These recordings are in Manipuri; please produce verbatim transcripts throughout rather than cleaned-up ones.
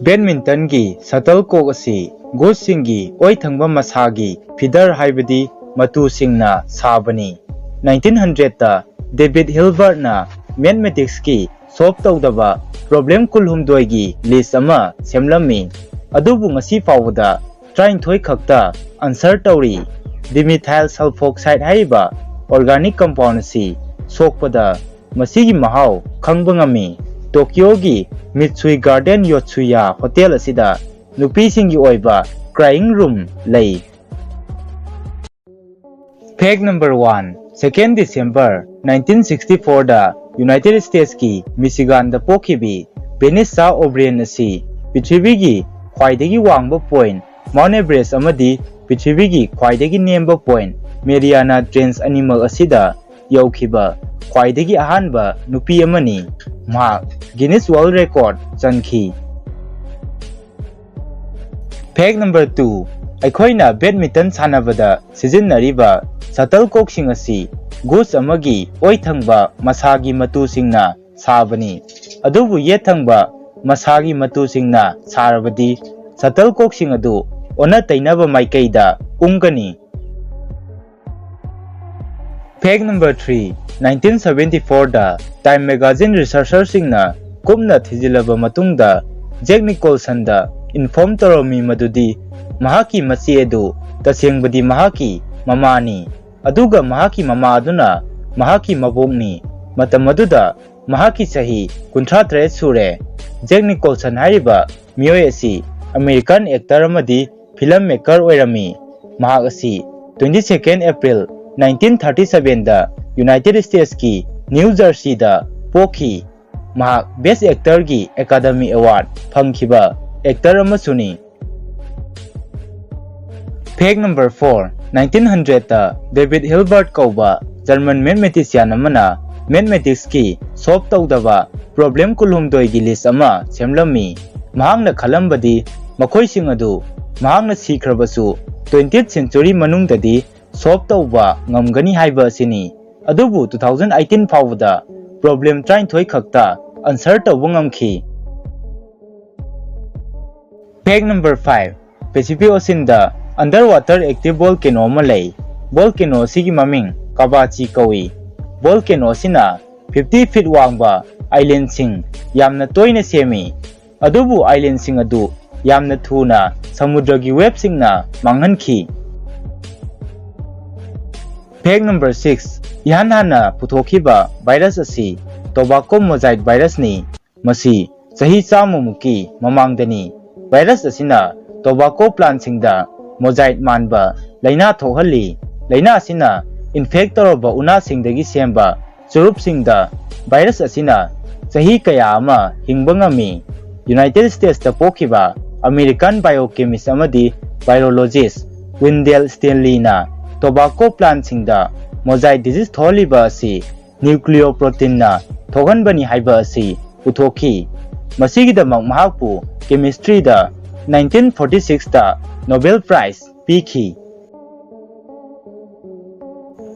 ꯕꯦꯗꯃꯤꯟꯇꯟꯒꯤ ꯁꯇꯜꯀꯣꯛ ꯑꯁꯤ ꯒꯨꯁꯁꯤꯡꯒꯤ ꯑꯣꯏꯊꯪꯕ ꯃꯁꯥꯒꯤ ꯐꯤꯗꯔ ꯍꯥꯏꯕꯗꯤ ꯃꯇꯨꯁꯤꯡꯅ ꯁꯥꯕꯅꯤ꯫ ꯅꯥꯏꯟꯇꯤꯟ ꯍꯟꯗ꯭ꯔꯦꯠꯇ ꯗꯦꯕꯤꯗ ꯍꯤꯜꯕꯔꯠꯅ ꯃꯦꯊꯃꯦꯇꯤꯛꯁꯀꯤ ꯁꯣꯜꯕ ꯇꯧꯗꯕ ꯄ꯭ꯔꯣꯕ꯭ꯂꯦꯝ ꯀꯨꯟꯍꯨꯝꯗꯣꯏꯒꯤ ꯂꯤꯁ ꯑꯃ ꯁꯦꯝꯂꯝꯃꯤ꯫ ꯑꯗꯨꯕꯨ ꯉꯁꯤ ꯐꯥꯎꯕꯗ ꯇꯔꯥꯅꯤꯊꯣꯏ ꯈꯛꯇ ꯑꯟꯁꯔ ꯇꯧꯔꯤ꯫ ꯗꯤꯃꯤꯊꯥꯏꯜ ꯁꯜꯐꯣꯛꯁꯥꯏꯗ ꯍꯥꯏꯔꯤꯕ ꯑꯣꯔꯒꯥꯅꯤꯛ ꯀꯝꯄꯥꯎꯟ ꯑꯁꯤ ꯁꯣꯛꯄꯗ ꯃꯁꯤꯒꯤ ꯃꯍꯥꯎ ꯈꯪꯕ ꯉꯝꯃꯤ꯫ ꯇꯣꯀꯤꯌꯣꯒꯤ ꯃꯤꯠꯁꯨꯏ ꯒꯥꯔꯗꯦꯟ ꯌꯣꯠꯁꯨꯌꯥ ꯍꯣꯇꯦꯜ ꯑꯁꯤꯗ ꯅꯨꯄꯤꯁꯤꯡꯒꯤ ꯑꯣꯏꯕ ꯀ꯭ꯔꯥꯏꯌꯤꯡ ꯔꯨꯝ ꯂꯩ꯫ Fact number one, second December nineteen sixty fourꯗ United Statesꯀꯤ ꯃꯤꯆꯤꯒꯥꯟꯗ ꯄꯣꯛꯈꯤꯕꯤ ꯚꯦꯅꯤꯁꯥ ꯑꯣꯕ꯭ꯔꯦꯟ ꯑꯁꯤ ꯄ꯭ꯔꯤꯊꯤꯕꯤꯒꯤ ꯈ꯭ꯋꯥꯏꯗꯒꯤ ꯋꯥꯡꯕ ꯄꯣꯏꯟ ꯃꯥꯎꯟ ꯑꯦꯚꯔꯦꯁ ꯑꯃꯗꯤ ꯄ꯭ꯔꯤꯊꯤꯕꯤꯒꯤ ꯈ꯭ꯋꯥꯏꯗꯒꯤ ꯅꯦꯝꯕ ꯄꯣꯏꯟ ꯃꯦꯔꯤꯌꯥꯅꯥ ꯇ꯭ꯔꯦꯟꯁ ꯑꯅꯤꯃꯛ ꯑꯁꯤꯗ ꯌꯧꯈꯤꯕ ꯈ꯭ꯋꯥꯏꯗꯒꯤ ꯑꯍꯥꯟꯕ ꯅꯨꯄꯤ ꯑꯃꯅꯤ꯫ ꯃꯍꯥꯛ ꯒꯤꯅꯤꯁ ꯋꯥꯔꯜꯗ ꯔꯦꯀꯣꯔꯗ ꯆꯟꯈꯤ꯫ Fact number two, ꯑꯩꯈꯣꯏꯅ ꯕꯦꯗꯃꯤꯟꯇꯟ ꯁꯥꯟꯅꯕꯗ ꯁꯤꯖꯤꯟꯅꯔꯤꯕ ꯁꯇꯜꯀꯣꯛꯁꯤꯡ ꯑꯁꯤ ꯒꯨꯁ ꯑꯃꯒꯤ ꯑꯣꯏꯊꯪꯕ ꯃꯁꯥꯒꯤ ꯃꯇꯨꯁꯤꯡꯅ ꯁꯥꯕꯅꯤ꯫ ꯑꯗꯨꯕꯨ ꯌꯦꯠꯊꯪꯕ ꯃꯁꯥꯒꯤ ꯃꯇꯨꯁꯤꯡꯅ ꯁꯥꯔꯕꯗꯤ ꯁꯇꯜꯀꯣꯛꯁꯤꯡ ꯑꯗꯨ ꯑꯣꯟꯅ ꯇꯩꯅꯕ ꯃꯥꯏꯀꯩꯗ ꯎꯪꯒꯅꯤ꯫ Fact number three, nineteen seventy fourꯗ Time magazine researcherꯁꯤꯡꯅ ꯀꯨꯞꯅ ꯊꯤꯖꯤꯜꯂꯕ ꯃꯇꯨꯡꯗ ꯖꯦꯛ ꯅꯤꯀꯣꯜꯁꯟꯗ ꯏꯟꯐꯣꯔꯝ ꯇꯧꯔꯝꯃꯤ ꯃꯗꯨꯗꯤ ꯃꯍꯥꯛꯀꯤ ꯃꯆꯦ ꯑꯗꯨ ꯇꯁꯦꯡꯕꯗꯤ ꯃꯍꯥꯛꯀꯤ ꯃꯃꯥꯅꯤ, ꯑꯗꯨꯒ ꯃꯍꯥꯛꯀꯤ ꯃꯃꯥ ꯑꯗꯨꯅ ꯃꯍꯥꯛꯀꯤ ꯃꯕꯣꯛꯅꯤ꯫ ꯃꯇꯝ ꯑꯗꯨꯗ ꯃꯍꯥꯛꯀꯤ ꯆꯍꯤ ꯀꯨꯟꯊ꯭ꯔꯥ ꯇꯔꯦꯠ ꯁꯨꯔꯦ꯫ ꯖꯦꯛ ꯅꯤꯀꯣꯜꯁꯟ ꯍꯥꯏꯔꯤꯕ ꯃꯤꯑꯣꯏ ꯑꯁꯤ ꯑꯃꯦꯔꯤꯀꯥꯟ ꯑꯦꯛꯇꯔ ꯑꯃꯗꯤ ꯐꯤꯂꯝ ꯃꯦꯀꯔ ꯑꯣꯏꯔꯝꯃꯤ꯫ ꯃꯍꯥꯛ ꯑꯁꯤ twenty second April nineteen thirty sevenꯗ United Statesꯀꯤ ꯅ꯭ꯌꯨ ꯖꯔꯁꯤꯗ ꯄꯣꯛꯈꯤ꯫ ꯃꯍꯥꯛ ꯕꯦꯁ ꯑꯦꯛꯇꯔꯒꯤ ꯑꯦꯀꯥꯗꯃꯤ ꯑꯦꯋꯥꯔꯗ ꯐꯪꯈꯤꯕ ꯑꯦꯛꯇꯔ ꯑꯃꯁꯨꯅꯤ꯫ Fact number four, nineteen hundredꯇ ꯗꯦꯕꯤꯗ ꯍꯤꯜꯕꯔꯠ ꯀꯧꯕ ꯖꯔꯃꯟ ꯃꯦꯊꯃꯦꯇꯤꯁꯤꯌꯥꯟ ꯑꯃꯅ ꯃꯦꯊꯃꯦꯇꯤꯛꯁꯀꯤ ꯁꯣꯜꯕ ꯇꯧꯗꯕ ꯄ꯭ꯔꯣꯕ꯭ꯂꯦꯝ ꯀꯨꯟꯍꯨꯝꯗꯣꯏꯒꯤ ꯂꯤꯁ ꯑꯃ ꯁꯦꯝꯂꯝꯃꯤ꯫ ꯃꯍꯥꯛꯅ ꯈꯜꯂꯝꯕꯗꯤ ꯃꯈꯣꯏꯁꯤꯡ ꯑꯗꯨ ꯃꯍꯥꯛꯅ ꯁꯤꯈ꯭ꯔꯕꯁꯨ twentieth century ꯃꯅꯨꯡꯗꯗꯤ ꯁꯣꯜꯕ ꯇꯧꯕ ꯉꯝꯒꯅꯤ ꯍꯥꯏꯕ ꯑꯁꯤꯅꯤ꯫ ꯑꯗꯨꯕꯨ two thousand eighteen ꯐꯥꯎꯕꯗ ꯄ꯭ꯔꯣꯕ꯭ꯂꯦꯝ ꯇꯔꯥꯅꯤꯊꯣꯏ ꯈꯛꯇ ꯑꯟꯁꯔ ꯇꯧꯕ ꯉꯝꯈꯤ꯫ Fact number five, Pacific Ocean ꯗ underwater active volcano ꯑꯃ ꯂꯩ꯫ Volcano ꯑꯁꯤꯒꯤ ꯃꯃꯤꯡ ꯀꯕꯥꯆꯤ ꯀꯧꯏ꯫ Volcano ꯑꯁꯤꯅ fifty feet ꯋꯥꯡꯕ island ꯁꯤꯡ ꯌꯥꯝꯅ ꯇꯣꯏꯅ ꯁꯦꯝꯃꯤ꯫ ꯑꯗꯨꯕꯨ island ꯁꯤꯡ ꯑꯗꯨ ꯌꯥꯝꯅ ꯊꯨꯅ ꯁꯃꯨꯗ꯭ꯔꯒꯤ wave ꯁꯤꯡꯅ ꯃꯥꯡꯍꯟꯈꯤ꯫ Fact number six, ꯏꯍꯥꯟ ꯍꯥꯟꯅ ꯄꯨꯊꯣꯛꯈꯤꯕ virus ꯑꯁꯤ tobacco mosaic virus ꯅꯤ꯫ ꯃꯁꯤ ꯆꯍꯤ ꯆꯥꯝꯃ ꯃꯨꯛꯀꯤ ꯃꯃꯥꯡꯗꯅꯤ꯫ Virus ꯑꯁꯤꯅ tobacco plant ꯁꯤꯡꯗ mosaic ꯃꯥꯟꯕ ꯂꯥꯏꯅꯥ ꯊꯣꯛꯍꯜꯂꯤ꯫ ꯂꯥꯏꯅꯥ ꯑꯁꯤꯅ infect ꯇꯧꯔꯕ ꯎꯅꯥꯁꯤꯡꯗꯒꯤ ꯁꯦꯝꯕ ꯆꯨꯔꯨꯞꯁꯤꯡꯗ virus ꯑꯁꯤꯅ ꯆꯍꯤ ꯀꯌꯥ ꯑꯃ ꯍꯤꯡꯕ ꯉꯝꯃꯤ꯫ United States ꯇ ꯄꯣꯛꯈꯤꯕ American biochemist ꯑꯃꯗꯤ virologist Wendell Stanley ꯅ tobacco plant ꯁꯤꯡꯗ mosaic disease ꯊꯣꯛꯍꯜꯂꯤꯕ ꯑꯁꯤ nucleoprotein ꯅ ꯊꯣꯛꯍꯟꯕꯅꯤ ꯍꯥꯏꯕ ꯑꯁꯤ ꯄꯨꯊꯣꯛꯈꯤ꯫ ꯃꯁꯤꯒꯤꯗꯃꯛ ꯃꯍꯥꯛꯄꯨ chemistry ꯗ nineteen forty six ꯇ Nobel Prize ꯄꯤꯈꯤ꯫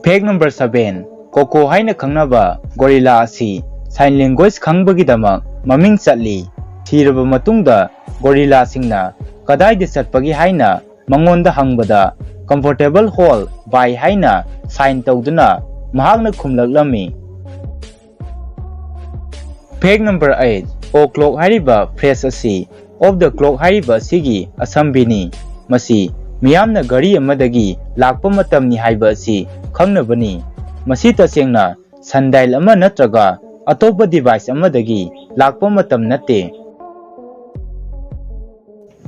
Fact number seven, Koko ꯍꯥꯏꯅ ꯈꯪꯅꯕ gorilla ꯑꯁꯤ sign language ꯈꯪꯕꯒꯤꯗꯃꯛ ꯃꯃꯤꯡ ꯆꯠꯂꯤ꯫ ꯁꯤꯔꯕ ꯃꯇꯨꯡꯗ gorilla ꯁꯤꯡꯅ ꯀꯗꯥꯏꯗ ꯆꯠꯄꯒꯦ ꯍꯥꯏꯅ ꯃꯉꯣꯟꯗ ꯍꯪꯕꯗ comfortable hole bye ꯍꯥꯏꯅ sign ꯇꯧꯗꯨꯅ ꯃꯍꯥꯛꯅ ꯈꯨꯝꯂꯛꯂꯝꯃꯤ꯫ Fact number eight, O'clock ꯍꯥꯏꯔꯤꯕ phrase ꯑꯁꯤ of the clock ꯍꯥꯏꯔꯤꯕ ꯑꯁꯤꯒꯤ ꯑꯁꯝꯕꯤꯅꯤ꯫ ꯃꯁꯤ ꯃꯤꯌꯥꯝꯅ ꯘꯔꯤ ꯑꯃꯗꯒꯤ ꯂꯥꯛꯄ ꯃꯇꯝꯅꯤ ꯍꯥꯏꯕ ꯑꯁꯤ ꯈꯪꯅꯕꯅꯤ꯫ ꯃꯁꯤ ꯇꯁꯦꯡꯅ sundial ꯑꯃ ꯅꯠꯇ꯭ꯔꯒ ꯑꯇꯣꯞꯄ device ꯑꯃꯗꯒꯤ ꯂꯥꯛꯄ ꯃꯇꯝ ꯅꯠꯇꯦ꯫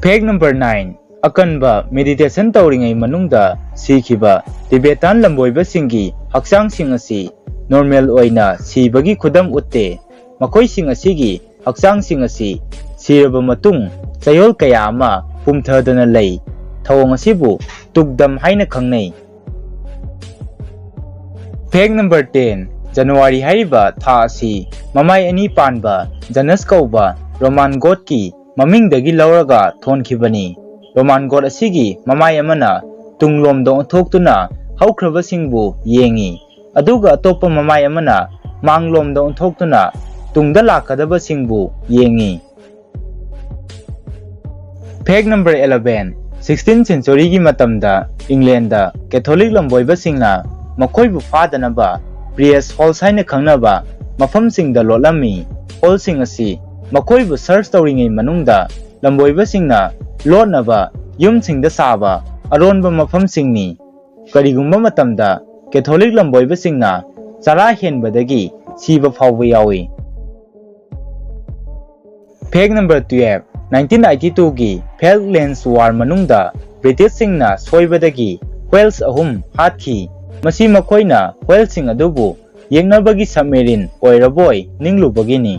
Fact number nine, ꯑꯀꯟꯕ meditation ꯇꯧꯔꯤꯉꯩ ꯃꯅꯨꯡꯗ ꯁꯤꯈꯤꯕ Tibetan ꯂꯝꯕꯣꯏꯕꯁꯤꯡꯒꯤ ꯍꯛꯆꯥꯡꯁꯤꯡ ꯑꯁꯤ normal ꯑꯣꯏꯅ ꯁꯤꯕꯒꯤ ꯈꯨꯗꯝ ꯎꯠꯇꯦ꯫ ꯃꯈꯣꯏꯁꯤꯡ ꯑꯁꯤꯒꯤ ꯍꯛꯆꯥꯡꯁꯤꯡ ꯑꯁꯤ ꯁꯤꯔꯕ ꯃꯇꯨꯡ ꯆꯌꯣꯜ ꯀꯌꯥ ꯑꯃ ꯄꯨꯝꯊꯗꯅ ꯂꯩ꯫ ꯊꯧꯑꯣꯡ ꯑꯁꯤꯕꯨ ꯇꯨꯛꯗꯝ ꯍꯥꯏꯅ ꯈꯪꯅꯩ꯫ Fact number ten, January ꯍꯥꯏꯔꯤꯕ ꯊꯥ ꯑꯁꯤ ꯃꯃꯥꯏ ꯑꯅꯤ ꯄꯥꯟꯕ Janus ꯀꯧꯕ Roman god ꯀꯤ ꯃꯃꯤꯡꯗꯒꯤ ꯂꯧꯔꯒ ꯊꯣꯟꯈꯤꯕꯅꯤ꯫ Roman god ꯑꯁꯤꯒꯤ ꯃꯃꯥꯏ ꯑꯃꯅ ꯇꯨꯡꯂꯣꯝꯗ ꯑꯣꯟꯊꯣꯛꯇꯨꯅ ꯍꯧꯈ꯭ꯔꯕꯁꯤꯡꯕꯨ ꯌꯦꯡꯏ, ꯑꯗꯨꯒ ꯑꯇꯣꯞꯄ ꯃꯃꯥꯏ ꯑꯃꯅ ꯃꯥꯡꯂꯣꯝꯗ ꯑꯣꯟꯊꯣꯛꯇꯨꯅ ꯇꯨꯡꯗ ꯂꯥꯛꯀꯗꯕꯁꯤꯡꯕꯨ ꯌꯦꯡꯏ꯫ Fact number eleven, sixteenth centuryꯒꯤ ꯃꯇꯝꯗ ꯏꯪꯂꯦꯟꯗ ꯀꯦꯊꯣꯂꯤꯛ ꯂꯝꯕꯣꯏꯕꯁꯤꯡꯅ ꯃꯈꯣꯏꯕꯨ ꯐꯥꯗꯅꯕ ꯄ꯭ꯔꯤꯌꯁ ꯍꯣꯜꯁ ꯍꯥꯏꯅ ꯈꯪꯅꯕ ꯃꯐꯝꯁꯤꯡꯗ ꯂꯣꯠꯂꯝꯃꯤ꯫ ꯍꯣꯜꯁꯤꯡ ꯑꯁꯤ ꯃꯈꯣꯏꯕꯨ ꯁꯔꯆ ꯇꯧꯔꯤꯉꯩ ꯃꯅꯨꯡꯗ ꯂꯝꯕꯣꯏꯕꯁꯤꯡꯅ ꯂꯣꯠꯅꯕ ꯌꯨꯝꯁꯤꯡꯗ ꯁꯥꯕ ꯑꯔꯣꯟꯕ ꯃꯐꯝꯁꯤꯡꯅꯤ꯫ ꯀꯔꯤꯒꯨꯝꯕ ꯃꯇꯝꯗ ꯀꯦꯊꯣꯂꯤꯛ ꯂꯝꯕꯣꯏꯕꯁꯤꯡꯅ ꯆꯔꯥ ꯍꯦꯟꯕꯗꯒꯤ ꯁꯤꯕ ꯐꯥꯎꯕ ꯌꯥꯎꯏ꯫ Fact number twelve, nineteen eighty-twoꯒꯤ Falklands War ꯃꯅꯨꯡꯗ ꯕ꯭ꯔꯤꯇꯤꯁꯁꯤꯡꯅ ꯁꯣꯏꯕꯗꯒꯤ ꯍ꯭ꯋꯦꯜꯁ ꯑꯍꯨꯝ ꯍꯥꯠꯈꯤ꯫ ꯃꯁꯤ ꯃꯈꯣꯏꯅ ꯍ꯭ꯋꯦꯜꯁꯤꯡ ꯑꯗꯨꯕꯨ ꯌꯦꯛꯅꯕꯒꯤ ꯁꯕꯃꯦꯔꯤꯟ ꯑꯣꯏꯔꯕꯣꯏ ꯅꯤꯡꯂꯨꯕꯒꯤꯅꯤ꯫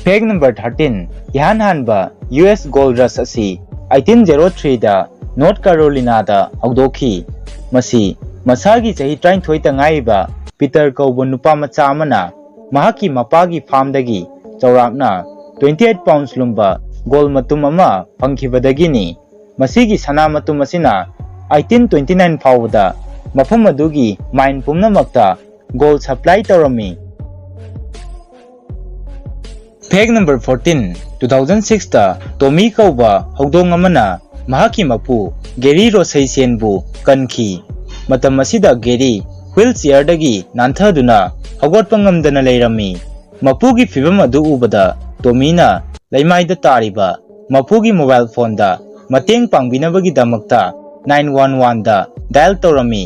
Fact number thirteen, ꯏꯍꯥꯟ ꯍꯥꯟꯕ ꯌꯨ ꯑꯦꯁ ꯒꯣꯜ ꯔꯁ ꯑꯁꯤ eighteen zero threeꯗ ꯅꯣꯔꯠ ꯀꯥꯔꯣꯂꯤꯅꯥꯗ ꯍꯧꯗꯣꯛꯈꯤ꯫ ꯃꯁꯤ ꯃꯁꯥꯒꯤ ꯆꯍꯤ ꯇꯔꯥꯅꯤꯊꯣꯏꯇ ꯉꯥꯏꯔꯤꯕ ꯄꯤꯇꯔ ꯀꯧꯕ ꯅꯨꯄꯥ ꯃꯆꯥ ꯑꯃꯅ ꯃꯍꯥꯛꯀꯤ ꯃꯄꯥꯒꯤ ꯐꯥꯝꯗꯒꯤ ꯆꯥꯎꯔꯥꯛꯅ twenty eight pounds ꯂꯨꯝꯕ ꯒꯣꯜ ꯃꯇꯨꯝ ꯑꯃ ꯐꯪꯈꯤꯕꯗꯒꯤꯅꯤ꯫ ꯃꯁꯤꯒꯤ ꯁꯅꯥ ꯃꯇꯨꯝ ꯑꯁꯤꯅ eighteen twenty nine ꯐꯥꯎꯕꯗ ꯃꯐꯝ ꯑꯗꯨꯒꯤ ꯃꯥꯏꯟ ꯄꯨꯝꯅꯃꯛꯇ ꯒꯣꯜ ꯁꯄ꯭ꯂꯥꯏ ꯇꯧꯔꯝꯃꯤ꯫ Fact number fourteen, two thousand sixꯇ ꯇꯣꯃꯤ ꯀꯧꯕ ꯍꯧꯗꯣꯡ ꯑꯃꯅ ꯃꯍꯥꯛꯀꯤ ꯃꯄꯨ ꯒꯦꯔꯤ ꯔꯣꯁꯩꯁꯦꯟꯕꯨ ꯀꯟꯈꯤ꯫ ꯃꯇꯝ ꯑꯁꯤꯗ ꯒꯦꯔꯤ ꯍ꯭ꯋꯤꯜ ꯆꯤꯌꯔꯗꯒꯤ ꯅꯥꯟꯊꯗꯨꯅ ꯍꯧꯒꯠꯄ ꯉꯝꯗꯅ ꯂꯩꯔꯝꯃꯤ꯫ ꯃꯄꯨꯒꯤ ꯐꯤꯚꯝ ꯑꯗꯨ ꯎꯕꯗ ꯇꯣꯃꯤꯅ ꯂꯩꯃꯥꯏꯗ ꯇꯥꯔꯤꯕ ꯃꯄꯨꯒꯤ ꯃꯣꯕꯥꯏꯜ ꯐꯣꯟꯗ ꯃꯇꯦꯡ ꯄꯥꯡꯕꯤꯅꯕꯒꯤꯗꯃꯛꯇ nine one oneꯗ ꯗꯥꯏꯜ ꯇꯧꯔꯝꯃꯤ꯫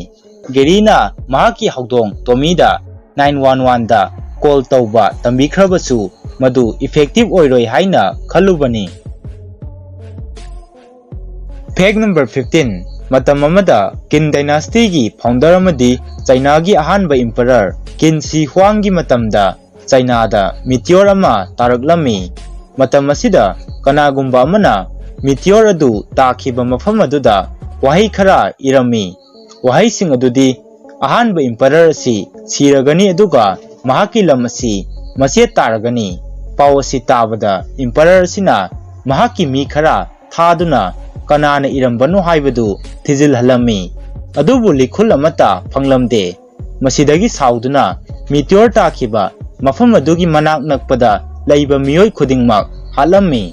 ꯒꯦꯔꯤꯅ ꯃꯍꯥꯛꯀꯤ ꯍꯧꯗꯣꯡ ꯇꯣꯃꯤꯗ nine one oneꯗ ꯀꯣꯜ ꯇꯧꯕ ꯇꯝꯕꯤꯈ꯭ꯔꯕꯁꯨ ꯃꯗꯨ ꯏꯐꯦꯛꯇꯤꯚ ꯑꯣꯏꯔꯣꯏ ꯍꯥꯏꯅ ꯈꯜꯂꯨꯕꯅꯤ꯫ Fact number fifteen, ꯃꯇꯝ ꯑꯃꯗ ꯀꯤꯟ ꯗꯥꯏꯅꯥꯁꯇꯤꯒꯤ ꯐꯥꯎꯟꯗꯔ ꯑꯃꯗꯤ ꯆꯩꯅꯥꯒꯤ ꯑꯍꯥꯟꯕ ꯏꯝꯄꯔꯔ ꯀꯤꯟ ꯁꯤ ꯍ꯭ꯋꯥꯡꯒꯤ ꯃꯇꯝꯗ ꯆꯩꯅꯥꯗ ꯃꯤꯇꯤꯌꯣꯔ ꯑꯃ ꯇꯥꯔꯛꯂꯝꯃꯤ꯫ ꯃꯇꯝ ꯑꯁꯤꯗ ꯀꯅꯥꯒꯨꯝꯕ ꯑꯃꯅ ꯃꯤꯇꯤꯌꯣꯔ ꯑꯗꯨ ꯇꯥꯈꯤꯕ ꯃꯐꯝ ꯑꯗꯨꯗ ꯋꯥꯍꯩ ꯈꯔ ꯏꯔꯝꯃꯤ꯫ ꯋꯥꯍꯩꯁꯤꯡ ꯑꯗꯨꯗꯤ, "ꯑꯍꯥꯟꯕ ꯏꯝꯄꯔꯔ ꯑꯁꯤ ꯁꯤꯔꯒꯅꯤ, ꯑꯗꯨꯒ ꯃꯍꯥꯛꯀꯤ ꯂꯝ ꯑꯁꯤ ꯃꯆꯦꯠ ꯇꯥꯔꯒꯅꯤ"꯫ ꯄꯥꯎ ꯑꯁꯤ ꯇꯥꯕꯗ ꯏꯝꯄꯔꯔ ꯑꯁꯤꯅ ꯃꯍꯥꯛꯀꯤ ꯃꯤ ꯈꯔ ꯊꯥꯗꯨꯅ ꯀꯅꯥꯅ ꯏꯔꯝꯕꯅꯣ ꯍꯥꯏꯕꯗꯨ ꯊꯤꯖꯤꯜꯍꯜꯂꯝꯃꯤ꯫ ꯑꯗꯨꯕꯨ ꯂꯤꯈꯨꯜ ꯑꯃꯠꯇ ꯐꯪꯂꯝꯗꯦ꯫ ꯃꯁꯤꯗꯒꯤ ꯁꯥꯎꯗꯨꯅ ꯃꯤꯇꯤꯌꯣꯔ ꯇꯥꯈꯤꯕ ꯃꯐꯝ ꯑꯗꯨꯒꯤ ꯃꯅꯥꯛ ꯅꯛꯄꯗ ꯂꯩꯕ ꯃꯤꯑꯣꯏ ꯈꯨꯗꯤꯡꯃꯛ ꯍꯥꯠꯂꯝꯃꯤ꯫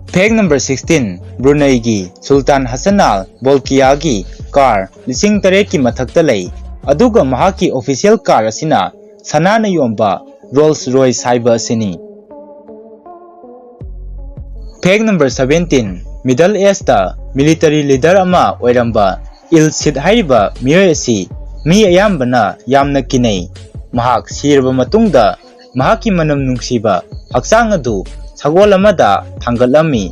Fact number sixteen, ꯕ꯭ꯔꯨꯅꯩꯒꯤ ꯁꯨꯜꯇꯥꯟ ꯍꯁꯟ ꯑꯥꯜ ꯕꯣꯜꯀꯤꯌꯥꯒꯤ ꯀꯥꯔ ꯂꯤꯁꯤꯡ ꯇꯔꯦꯠꯀꯤ ꯃꯊꯛꯇ ꯂꯩ, ꯑꯗꯨꯒ ꯃꯍꯥꯛꯀꯤ ꯑꯣꯐꯤꯁꯤꯌꯦꯜ ꯀꯥꯔ ꯑꯁꯤꯅ ꯁꯅꯥꯅ ꯌꯣꯟꯕ ꯔꯣꯜꯁ ꯔꯣꯏꯁ ꯍꯥꯏꯕ ꯑꯁꯤꯅꯤ꯫ Fact number seventeen, ꯃꯤꯗꯜ ꯑꯦꯖꯇ ꯃꯤꯂꯤꯇꯔꯤ ꯂꯤꯗꯔ ꯑꯃ ꯑꯣꯏꯔꯝꯕ ꯏꯜ ꯁꯤꯠ ꯍꯥꯏꯔꯤꯕ ꯃꯤꯑꯣꯏ ꯑꯁꯤ ꯃꯤ ꯑꯌꯥꯝꯕꯅ ꯌꯥꯝꯅ ꯀꯤꯅꯩ꯫ ꯃꯍꯥꯛ ꯁꯤꯔꯕ ꯃꯇꯨꯡꯗ ꯃꯍꯥꯛꯀꯤ ꯃꯅꯝ ꯅꯨꯡꯁꯤꯕ ꯍꯛꯆꯥꯡ ꯑꯗꯨ ꯁꯒꯣꯜ ꯑꯃꯗ ꯊꯥꯡꯒꯠꯂꯝꯃꯤ꯫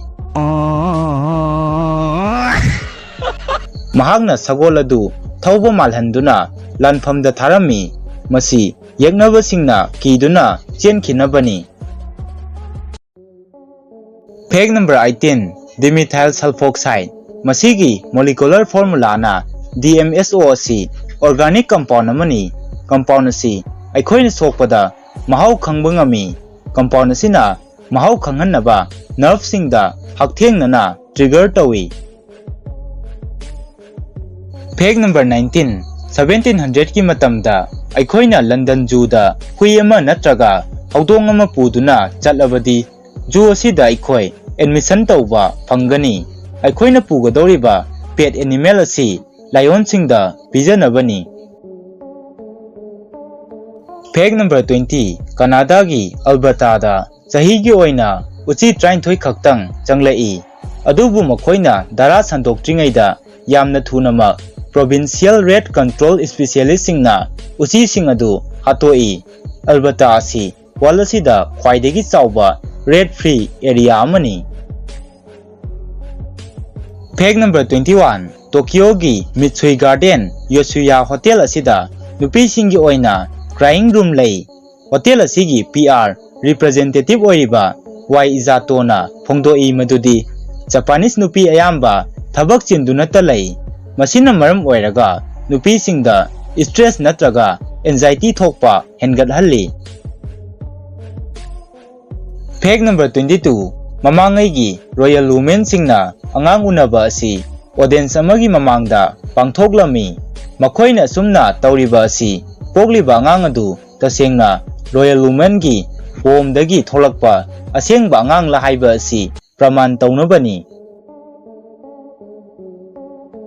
ꯃꯍꯥꯛꯅ ꯁꯒꯣꯜ ꯑꯗꯨ ꯊꯧꯕ ꯃꯥꯜꯍꯟꯗꯨꯅ ꯂꯥꯟꯐꯝꯗ ꯊꯥꯔꯝꯃꯤ꯫ ꯃꯁꯤ ꯌꯦꯛꯅꯕꯁꯤꯡꯅ ꯀꯤꯗꯨꯅ ꯆꯦꯟꯈꯤꯅꯕꯅꯤ꯫ Fact number eighteen, dimethyl sulfoxide꯫ ꯃꯁꯤꯒꯤ molecular formulaꯅ D M S O ꯑꯁꯤ organic compound ꯑꯃꯅꯤ꯫ Compound ꯑꯁꯤ ꯑꯩꯈꯣꯏꯅ ꯁꯣꯛꯄꯗ ꯃꯍꯥꯎ ꯈꯪꯕ ꯉꯝꯃꯤ꯫ Compound ꯑꯁꯤꯅ ꯃꯍꯥꯎ ꯈꯪꯍꯟꯅꯕ nerveꯁꯤꯡꯗ ꯍꯛꯊꯦꯡꯅꯅ trigger ꯇꯧꯏ꯫ Fact number nineteen, seventeen hundredꯀꯤ ꯃꯇꯝꯗ ꯑꯩꯈꯣꯏꯅ ꯂꯟꯗꯟ ꯖꯨꯗ ꯍꯨꯏ ꯑꯃ ꯅꯠꯇ꯭ꯔꯒ ꯍꯧꯗꯣꯡ ꯑꯃ ꯄꯨꯗꯨꯅ ꯆꯠꯂꯕꯗꯤ, ꯖꯨ ꯑꯁꯤꯗ ꯑꯩꯈꯣꯏ admission ꯇꯧꯕ ꯐꯪꯒꯅꯤ꯫ ꯑꯩꯈꯣꯏꯅ ꯄꯨꯒꯗꯧꯔꯤꯕ pet animal ꯑꯁꯤ ꯂꯥꯏꯑꯣꯟꯁꯤꯡꯗ ꯄꯤꯖꯅꯕꯅꯤ꯫ Fact number twenty, ꯀꯅꯥꯗꯥꯒꯤ ꯑꯜꯕꯔꯇꯥꯗ ꯆꯍꯤꯒꯤ ꯑꯣꯏꯅ ꯎꯆꯤ ꯇꯔꯥꯅꯤꯊꯣꯏ ꯈꯛꯇꯪ ꯆꯪꯂꯛꯏ꯫ ꯑꯗꯨꯕꯨ ꯃꯈꯣꯏꯅ ꯙꯔꯥ ꯁꯟꯗꯣꯛꯇ꯭ꯔꯤꯉꯩꯗ ꯌꯥꯝꯅ ꯊꯨꯅꯃꯛ provincial rat control specialistꯁꯤꯡꯅ ꯎꯆꯤꯁꯤꯡ ꯑꯗꯨ ꯍꯥꯠꯇꯣꯛꯏ꯫ ꯑꯜꯕꯔꯇꯥ ꯑꯁꯤ world ꯑꯁꯤꯗ ꯈ꯭ꯋꯥꯏꯗꯒꯤ ꯆꯥꯎꯕ rat free area ꯑꯃꯅꯤ꯫ Fact number twenty one, ꯇꯣꯀꯤꯌꯣꯒꯤ ꯃꯤꯠꯁꯨꯏ ꯒꯥꯔꯗꯦꯟ ꯌꯣꯁꯨꯌꯥ ꯍꯣꯇꯦꯜ ꯑꯁꯤꯗ ꯅꯨꯄꯤꯁꯤꯡꯒꯤ ꯑꯣꯏꯅ crying room ꯂꯩ꯫ ꯍꯣꯇꯦꯜ ꯑꯁꯤꯒꯤ P R representative ꯑꯣꯏꯔꯤꯕ ꯋꯥꯏ ꯏꯖꯥꯇꯣꯅ ꯐꯣꯡꯗꯣꯛꯏ ꯃꯗꯨꯗꯤ Japanese ꯅꯨꯄꯤ ꯑꯌꯥꯝꯕ ꯊꯕꯛ ꯆꯤꯟꯗꯨꯅꯇ ꯂꯩ꯫ ꯃꯁꯤꯅ ꯃꯔꯝ ꯑꯣꯏꯔꯒ ꯅꯨꯄꯤꯁꯤꯡꯗ stress ꯅꯠꯇ꯭ꯔꯒ anxiety ꯊꯣꯛꯄ ꯍꯦꯟꯒꯠꯍꯜꯂꯤ꯫ Fact number twenty two, ꯃꯃꯥꯡꯉꯩꯒꯤ royal womenꯁꯤꯡꯅ ꯑꯉꯥꯡ ꯎꯅꯕ ꯑꯁꯤ audience ꯑꯃꯒꯤ ꯃꯃꯥꯡꯗ ꯄꯥꯡꯊꯣꯛꯂꯝꯃꯤ꯫ ꯃꯈꯣꯏꯅ ꯑꯁꯨꯝꯅ ꯇꯧꯔꯤꯕ ꯑꯁꯤ ꯄꯣꯛꯂꯤꯕ ꯑꯉꯥꯡ ꯑꯗꯨ ꯇꯁꯦꯡꯅ royal womanꯒꯤ wombꯗꯒꯤ ꯊꯣꯛꯂꯛꯄ ꯑꯁꯦꯡꯕ ꯑꯉꯥꯡꯂ ꯍꯥꯏꯕ ꯑꯁꯤ ꯄ꯭ꯔꯃꯥꯟ ꯇꯧꯅꯕꯅꯤ꯫